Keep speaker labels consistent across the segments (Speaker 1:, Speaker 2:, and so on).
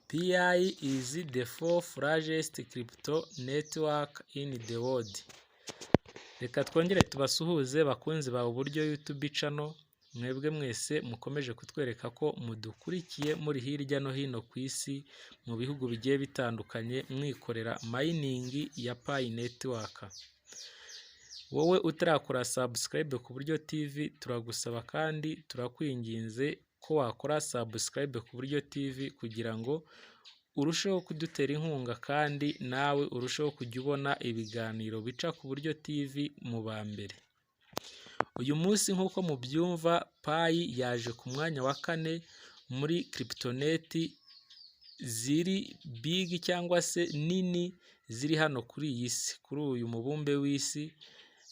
Speaker 1: Pi is the fourth largest crypto network in the world. Reka twongere tubasuhuze, bakunzi ba Uburyo YouTube channel, mwebwe mwese mukomeje kutwereka ko mudukurikiye muri hirya no hino ku isi, mu bihugu bigiye bitandukanye, mwikorera mining ya Pi Network. Wowe utarakora subscribe ku Buryo TV, turagusaba kandi turakwinginze ko wakora subscribe ku Buryo TV kugira ngo urusheho kudutera inkunga, kandi nawe urusheho kujya ubona ibiganiro bica ku Buryo TV mu ba mbere. Uyu munsi, nk'uko mubyumva, Pi yaje ku mwanya wa kane muri cryptonet ziri big cyangwa se nini ziri hano kuri iyi si, kuri uyu mubumbe w'isi,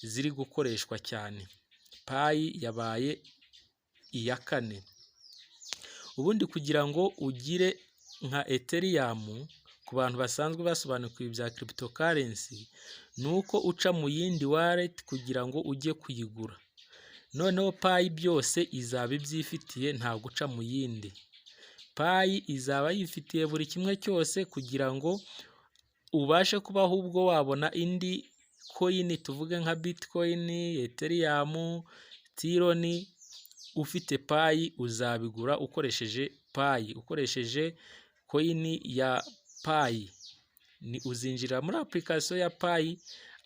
Speaker 1: ziri gukoreshwa cyane. Pi yabaye iya kane. Ubundi kugira ngo ugire nka Ethereum, ku bantu basanzwe basobanukiwe ibya cryptocurrency, ni uko uca mu yindi wallet kugira ngo ujye kuyigura. Noneho Pi byose izaba ibyifitiye, nta guca mu yindi. Pi izaba yifitiye buri kimwe cyose kugira ngo ubashe kuba ahubwo wabona indi coin, tuvuge nka Bitcoin, Ethereum, Tron, ufite Pi uzabigura ukoresheje Pi, ukoresheje coin ya Pi. Ni uzinjira muri application ya Pi,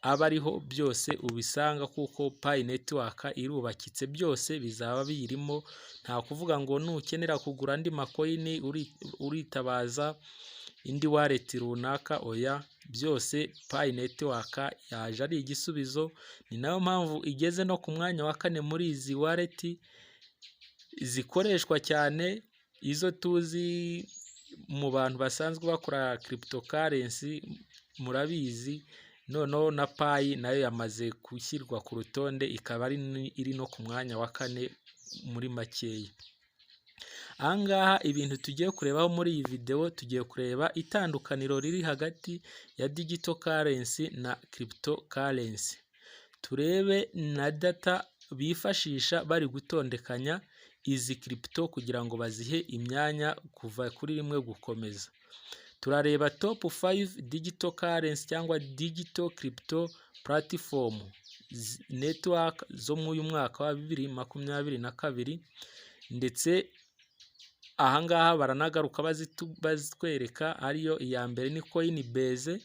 Speaker 1: aba ariho byose ubisanga, kuko Pi Network irubakitse, byose bizaba biyirimo. Nta kuvuga ngo nukenera kugura andi ma coin uritabaza indi wallet runaka, oya, byose Pi Network yaje ari igisubizo. Ni nayo mpamvu igeze no ku mwanya wa kane muri izi wallet zikoreshwa cyane, izo tuzi mu bantu basanzwe bakora cryptocurrency, murabizi. Noneho na Pi nayo yamaze gushyirwa ku rutonde, ikaba iri no ku mwanya wa kane muri makeya. Aha ngaha ibintu tugiye kurebaho muri iyi videwo, tugiye kureba itandukaniro riri hagati ya digital currency na cryptocurrency. Turebe na data bifashisha bari gutondekanya izi crypto kugira ngo bazihe imyanya kuva kuri rimwe gukomeza. Turareba top 5 digital currency cyangwa digital crypto platform network zo muri uyu mwaka wa 2022, ndetse aha ngaha baranagaruka bazitwereka, ariyo iya mbere ni Coinbase,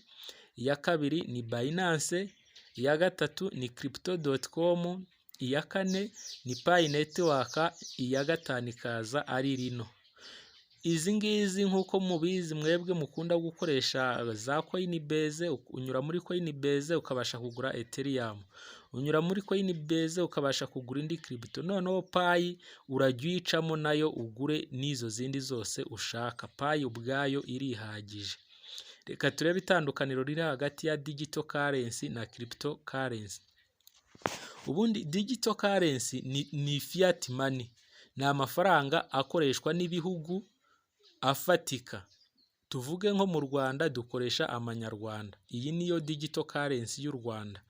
Speaker 1: iya kabiri ni Binance, iya gatatu ni Crypto.com, iya kane ni Pi Network, iya gatanu ikaza ari rino. Izi ngizi, nk'uko mubizi mwebwe mukunda gukoresha za Coinbase, unyura muri Coinbase ukabasha kugura Ethereum, unyura muri Coinbase ukabasha kugura indi crypto. Noneho Pi urajya uyicamo nayo ugure n'izo zindi zose ushaka. Pi ubwayo irihagije. Reka turebe itandukaniro riri hagati ya digital currency na cryptocurrency. Ubundi digital currency ni fiat money, ni amafaranga akoreshwa n'ibihugu afatika. Tuvuge nko mu Rwanda dukoresha amanyarwanda, iyi niyo digital currency y'u Rwanda.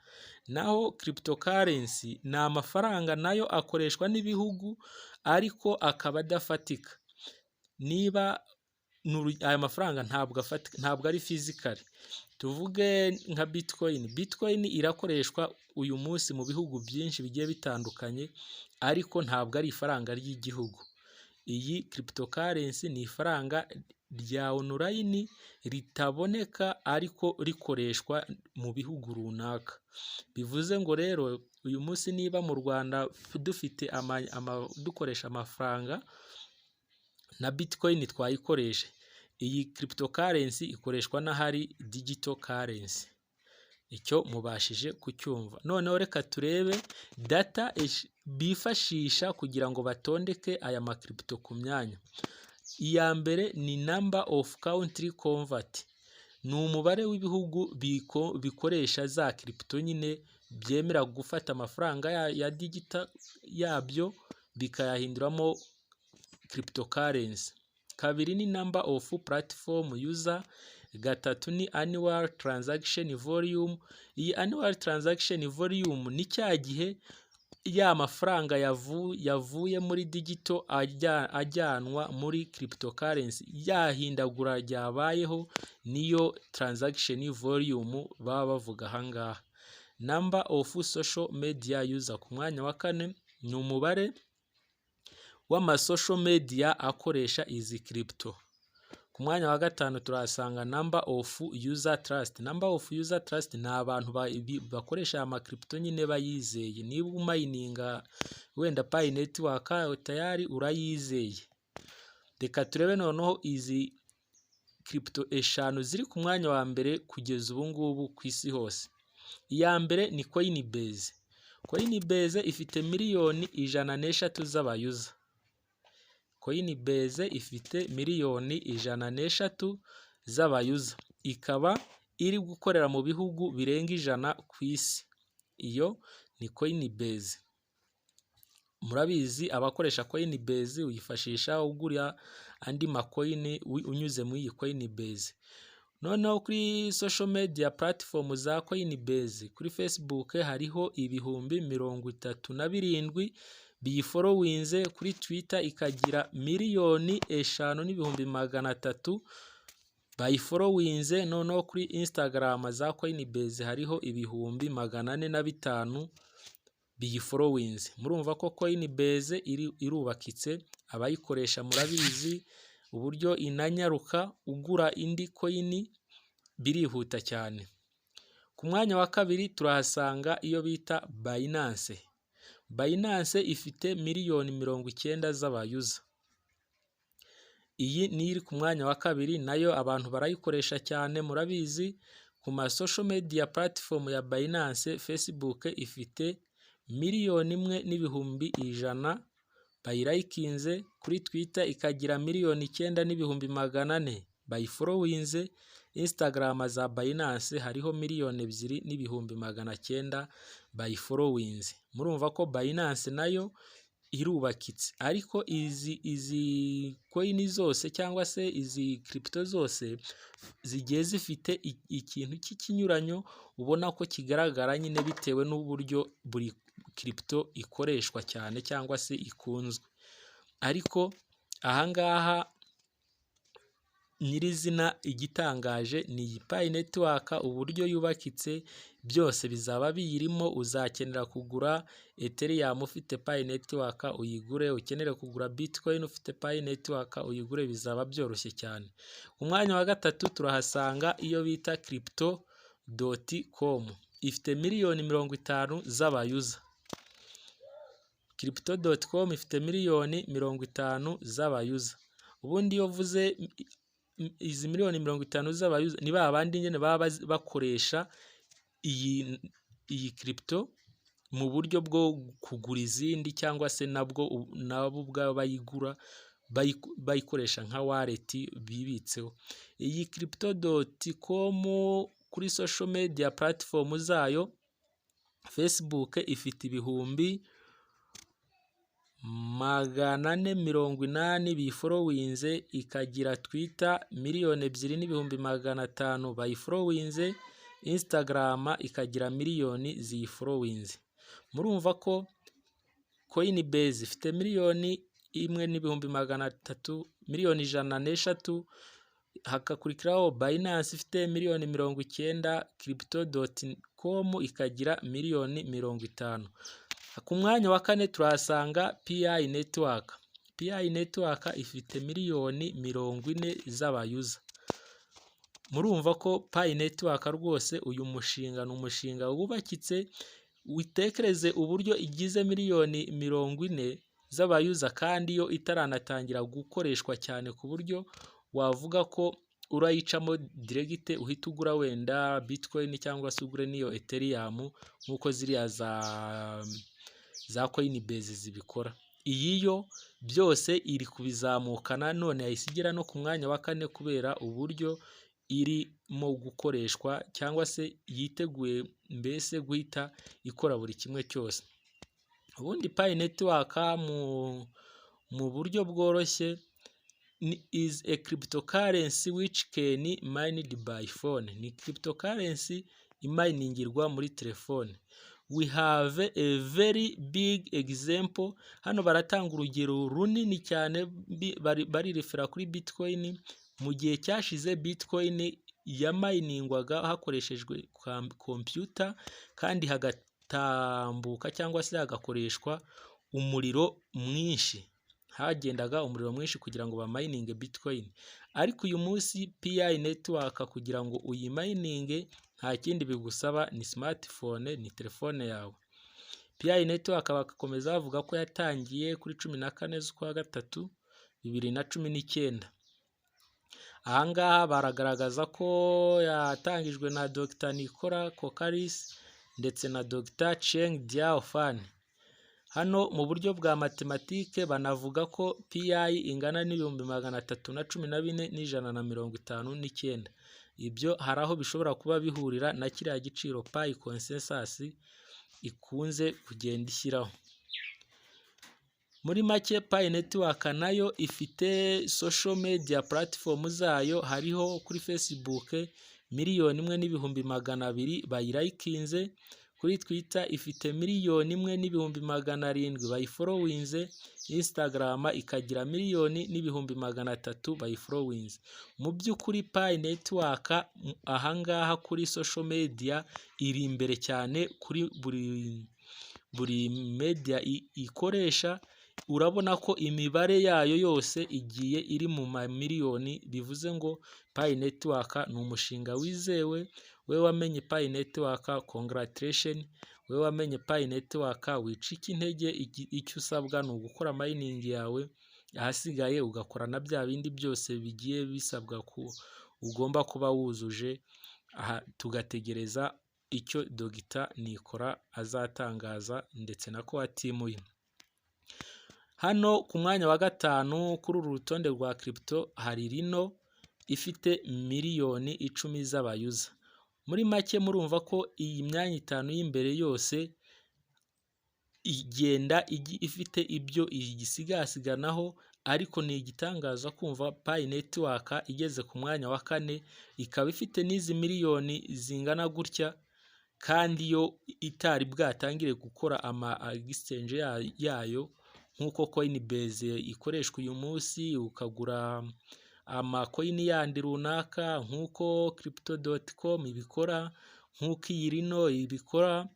Speaker 1: Naho cryptocurrency ni amafaranga nayo akoreshwa n'ibihugu, ariko akaba adafatika. Niba aya mafaranga ntabwo afatika, ntabwo ari physical. Tuvuge nka Bitcoin. Bitcoin irakoreshwa uyu munsi mu bihugu byinshi bigiye bitandukanye, ariko ntabwo ari ifaranga ry'igihugu. Iyi cryptocurrency ni ifaranga rya online ritaboneka, ariko rikoreshwa mu bihugu runaka. Bivuze ngo rero uyu munsi niba mu Rwanda dufite dukoresha amafaranga, na Bitcoin twayikoresha. Iyi cryptocurrency ikoreshwa n'ahari digital currency. Icyo mubashije kucyumva. Noneho reka turebe data bifashisha kugira ngo batondeke aya ma crypto ku myanya. Iya mbere ni number of country convert. Ni umubare w'ibihugu bikoresha za crypto nyine, byemera gufata amafaranga ya digital yabyo bikayahinduramo cryptocurrency. Kabiri ni number of platform user. Gatatu ni annual transaction volume. Iyi annual transaction volume ni cya gihe Ya mafaranga yavuye muri digital ajyanwa muri cryptocurrency, ya hindagura ryabayeho niyo transaction volume baba bavuga ahangaha. Number of social media user ku mwanya wa kane ni umubare w'ama social media akoresha izi crypto. Ku mwanya wa gatanu turahasanga number of user trust. Number of user trust ni abantu bakoresha aya ma crypto nyine bayizeye. Niba umayininga wenda Pi Network, tayari urayizeye. Reka turebe noneho izi crypto eshanu ziri ku mwanya wa mbere kugeza ubu ngubu ku isi hose. Iya mbere ni Coinbase. Coinbase ifite miliyoni 103 z'aba user. Coinbase ifite miliyoni 103 z'aba user, ikaba iri gukorera mu bihugu birenga 100 ku isi. Iyo ni Coinbase. Murabizi, abakoresha Coinbase, uyifashisha ugura andi ma coin unyuze muri iyi Coinbase. Noneho kuri social media platform za Coinbase, kuri Facebook hariho 37,000 biyifollowinze, kuri Twitter ikagira 5,300,000 bayifollowinze, noneho kuri Instagram za Coinbase hariho 405,000 biyifollowinze. Murumva ko Coinbase irubakitse, abayikoresha murabizi uburyo inanyaruka, ugura indi coin birihuta cyane. Ku mwanya wa kabiri turahasanga iyo bita Binance. Binance ifite miliyoni 90 z'aba user. Iyi niyo iri ku mwanya wa kabiri, nayo abantu barayikoresha cyane murabizi. Ku ma social media platform ya Binance, Facebook ifite 1,100,000 bayilikinze, kuri Twitter ikagira 9,400,000 bayifollowinze, Instagram za Binance hariho 2,900,000 bayifollowinze. Murumva ko Binance nayo irubakitse, ariko izi coin zose cyangwa se izi crypto zose zigiye zifite ikintu cy'ikinyuranyo ubona ko kigaragara nyine bitewe n'uburyo buri crypto ikoreshwa cyane cyangwa se ikunzwe. Ariko ahangaha nyirizina igitangaje ni iyi Pi Network, uburyo yubakitse byose bizaba biyirimo. Uzakenera kugura Ethereum ufite Pi Network uyigure, ukenere kugura Bitcoin ufite Pi Network uyigure, bizaba byoroshye cyane. Ku mwanya wa gatatu turahasanga iyo bita Crypto.com, ifite miliyoni 50 z'aba user. Crypto.com ifite miliyoni 50 z'aba user. Ubundi iyo uvuze izi miliyoni 50 z'aba user, ni ba bandi nyine baba bakoresha iyi crypto mu buryo bwo kugura izindi cyangwa se nabwo nabo ubwabo bayigura, bayikoresha nka wallet bibitseho. Iyi Crypto.com kuri social media platform zayo, Facebook ifite 480,000 biyifollowinze, ikagira Twitter 2,500,000 bayifollowinze, Instagram ikagira miliyoni ziyifollowinze. Murumva ko Coinbase ifite 1,300,000, miliyoni 103, hagakurikiraho Binance ifite miliyoni 90, Crypto.com ikagira miliyoni 50. Ku mwanya wa kane turahasanga Pi Network. Pi Network ifite miliyoni 40 z'aba user. Murumva ko Pi Network rwose uyu mushinga ni umushinga wubakitse. Witekereze uburyo igize miliyoni 40 z'aba user kandi yo itaranatangira gukoreshwa cyane, ku buryo wavuga ko urayicamo direct uhita ugura wenda Bitcoin cyangwa se ugure n'iyo Ethereum nk'uko ziriya za Coinbase zibikora. Iyi yo byose iri kubizamukana, none yahise igera no ku mwanya wa kane kubera uburyo irimo gukoreshwa cyangwa se yiteguye mbese guhita ikora buri kimwe cyose. Ubundi Pi Network mu buryo bworoshye ni is a cryptocurrency which can mined by phone. Ni cryptocurrency imayiningirwa muri telefone. "We have a very big example." Hano baratanga urugero runini cyane, barirefera kuri Bitcoin. Mu gihe cyashize Bitcoin yamayiningwaga hakoreshejwe computer kandi hagatambuka cyangwa se hagakoreshwa umuriro mwinshi, hagendaga umuriro mwinshi kugira ngo bamayininge Bitcoin. Ariko uyu munsi Pi Network kugira ngo uyimayininge nta kindi bigusaba, ni smartphone, ni telefone yawe. Pi Network bagakomeza bavuga ko yatangiye kuri 14 z'ukwa 3 2019. Ahangaha baragaragaza ko yatangijwe na Dr Nicolas Kokkalis ndetse na Dr Chengdiao Fan. Hano mu buryo bwa matematike banavuga ko Pi ingana n'314,159. Ibyo hari aho bishobora kuba bihurira na kiriya giciro Pi Consensus ikunze kugenda ishyiraho. Muri make, Pi Network nayo ifite social media platform zayo, hariho kuri Facebook 1,200,000 bayirayikinze, kuri Twitter ifite 1,700,000 bayiforowinze, Instagram ikagira 1,300,000 bayiforowinze. Mu by'ukuri Pi Network ahangaha kuri social media iri imbere cyane kuri buri media ikoresha. Urabona ko imibare yayo yose igiye iri mu mamiliyoni, bivuze ngo Pi Network ni umushinga wizewe. Wowe wamenye Pi Network, congratulation. Wowe wamenye Pi Network, wicika intege, icyo usabwa ni ugukora mining yawe, ahasigaye ugakora na bya bindi byose bigiye bisabwa ko ugomba kuba wujuje, aha tugategereza icyo Dr Nicolas azatangaza ndetse na core team ye. Hano ku mwanya wa gatanu kuri uru rutonde rwa crypto hari Luno ifite miliyoni 10 z'aba user. Muri make murumva ko iyi myanya itanu y'imbere yose igenda ifite ibyo igisigasiganaho, ariko ni igitangaza kumva Pi Network igeze ku mwanya wa kane ikaba ifite n'izi miliyoni zingana gutya, kandi yo itari bwatangire gukora ama exchange yayo nk'uko Coinbase ikoreshwa uyu munsi ukagura ama coin yandi runaka, nk'uko Crypto.com ibikora, nk'uko iyi Luno ibikora,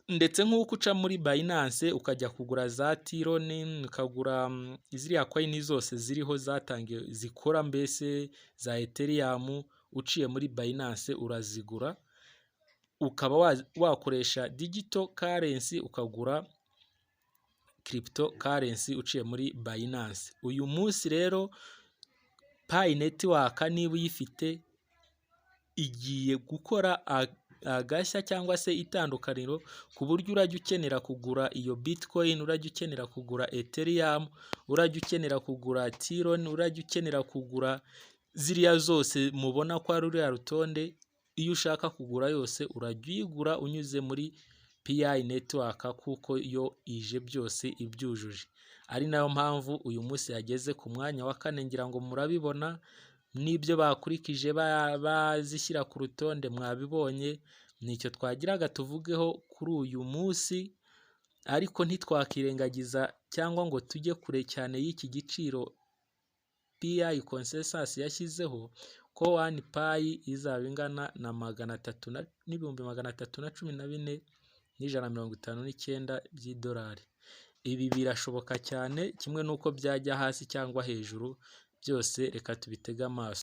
Speaker 1: ndetse nk'uko uca muri Binance ukajya kugura za Tron, ukagura ziriya coin zose ziriho zatangiye zikora, mbese za Ethereum, uciye muri Binance urazigura, ukaba wakoresha digital currency ukagura crypto currency uciye muri Binance. Uyu munsi rero Pi Network niba uyifite igiye gukora agashya cyangwa se itandukaniro, ku buryo urajya ukenera kugura iyo Bitcoin, urajya ukenera kugura Ethereum, urajya ukenera kugura Tron, urajya ukenera kugura ziriya zose mubona ko ari ruriya rutonde, iyo ushaka kugura yose urajya uyigura unyuze muri Pi Network, kuko yo ije byose ibyujuje. Ari nayo mpamvu uyu munsi yageze ku mwanya wa kane, ngira ngo murabibona n'ibyo bakurikije bazishyira ku rutonde mwabibonye. Nicyo twagiraga tuvugeho kuri uyu munsi, ariko ntitwakirengagiza cyangwa ngo tujye kure cyane y'iki giciro Pi Consensus yashyizeho, ko 1 Pi izaba ingana na 300 n'314,159 by'idolari. Ibi birashoboka cyane, kimwe n'uko byajya hasi cyangwa hejuru, byose reka tubitege amaso.